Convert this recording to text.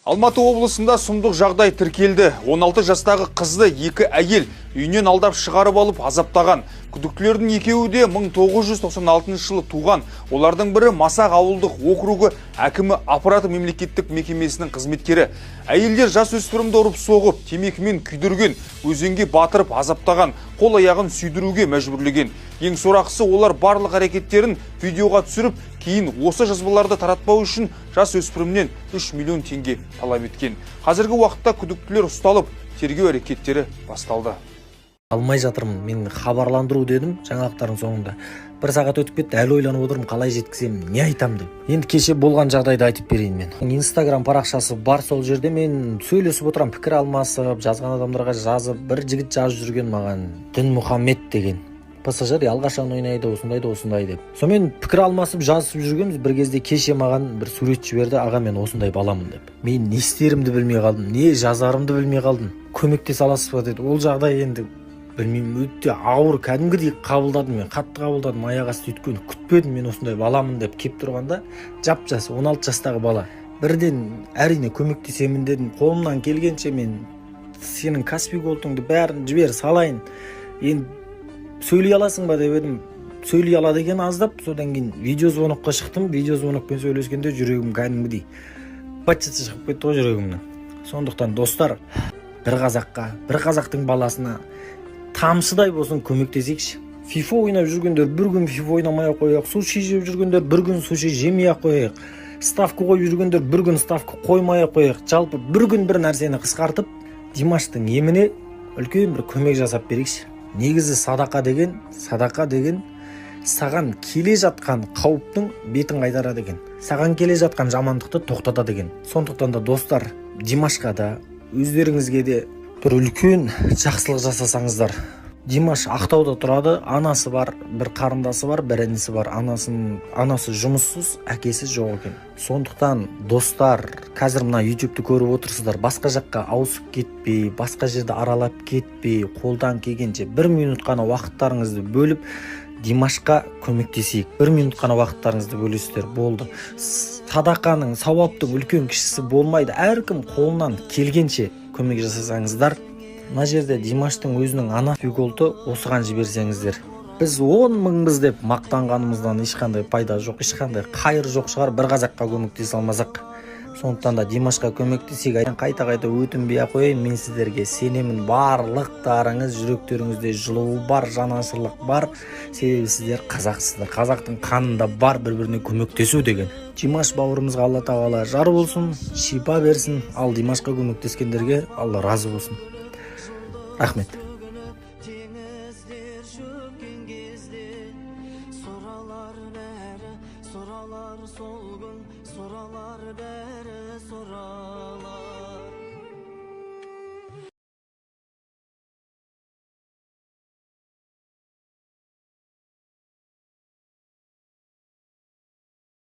Алматы облысында сұмдық жағдай тіркелді. 16 жастағы қызды екі әйел үйінен алдап шығарып алып азаптаған. Күдіктілердің екеуі де 1996 жылы туған. Олардың бірі Масақ ауылдық округі әкімі аппараты мемлекеттік мекемесінің қызметкері. Әйелдер жас өспірімді ұрып соғып, темекімен күйдірген, өзенге батырып азаптаған, қол аяғын сүйдіруге мәжбүрлеген. Ең сорақысы, олар барлық әрекеттерін видеоға түсіріп, кейін осы жазбаларды таратпау үшін жас өспірімнен 3 миллион теңге талап еткен. Қазіргі уақытта күдіктілер ұсталып, тергеу әрекеттері басталды. Алмай жатырмын мен. Хабарландыру дедім жаңалықтардың соңында. Бір сағат өтіп кетті, әлі ойланып отырмын, қалай жеткіземін, не айтамын деп. Енді кеше болған жағдайды айтып берейін. Мен Инстаграм парақшасы бар, сол жерде мен сөйлесіп отырамын, пікір алмасып, жазған адамдарға жазып. Бір жігіт жазып жүрген маған, Дінмұхаммед деген, ПСЖ, Реал қашан ойнайды, осындай да осындай деп. Сонымен пікір алмасып, жазысып жүргенбіз. Бір кезде кеше маған бір сурет жіберді: «Аға, мен осындай баламын», – деп. Мен не істерімді білмей қалдым, не жазарымды білмей қалдым. «Көмектесе аласыз ба?» – деді. Ол жағдай енді, білмеймін, өте ауыр, кәдімгідей қабылдадым мен, қатты қабылдадым аяқ асты, өйткені күтпедім. Мен осындай баламын деп келіп тұрғанда, жап жас 16 жастағы бала. Бірден «Әрине, көмектесемін», – дедім. «Қолымнан келгенше мен сенің Каспи Голдыңды, бәрін жібер салайын, енді сөйлей аласың ба?» – деп едім. Сөйлей алады екен аздап. Содан кейін видеозвонокқа шықтым. Видеозвонокпен сөйлескенде жүрегім кәдімгідей быт шыты шығып кетті ғой жүрегімнің. Сондықтан, достар, бір қазаққа, бір қазақтың баласына тамшыдай болсын көмектесейікші. ФИФА ойнап жүргендер бір күн ФИФА ойнамай ақ қояйық, суши жеп жүргендер бір күн суши жемей ақ қояйық, ставка қойып жүргендер бір күн ставка қоймай ақ қояйық. Жалпы, бір күн бір нәрсені қысқартып, Димаштың еміне үлкен бір көмек жасап берейікші. Негізі садақа деген саған келе жатқан қауіптің бетін қайтарады екен, саған келе жатқан жамандықты тоқтатады екен. Сондықтан да, достар, Димашқа да, өздеріңізге де бір үлкен жақсылық жасасаңыздар. Димаш Ақтауда тұрады. Анасы бар, бір қарындасы бар, бір інісі бар. Анасы жұмыссыз, әкесі жоқ екен. Сондықтан, достар, қазір мына Ютубты көріп отырсыздар, басқа жаққа ауысып кетпей, басқа жерді аралап кетпей, қолдан келгенше бір минут қана уақыттарыңызды бөліп, Димашқа көмектесейік. Бір минут қана уақыттарыңызды бөлесіздер, болды. Садақаның, сауаптың үлкен кішісі болмайды. Әркім қолынан келгенше көмек жасасаңыздар. Мына жерде Димаштың өзінің ана Голды, осыған жіберсеңіздер. Біз 10 мыңбыз деп мақтанғанымыздан ешқандай пайда жоқ, ешқандай қайыр жоқ шығар, бір қазаққа көмектесе алмасақ. Сондықтан да Димашқа көмектесейік. Қайта қайта өтінбей ақ қояйын, мен сіздерге сенемін, барлықтарыңыз жүректеріңізде жылуы бар, жанашырлық бар, себебі сіздер қазақсыздар, қазақтың қанында бар бір біріне көмектесу деген. Димаш бауырымызға Алла Тағала жар болсын, шипа берсін. Ал Димашқа көмектескендерге Алла разы болсын. Рахмет. Теңіздер шөккен кезде сұралар бәрі, сұралар сол күн, сұралар бәрі, сұралар.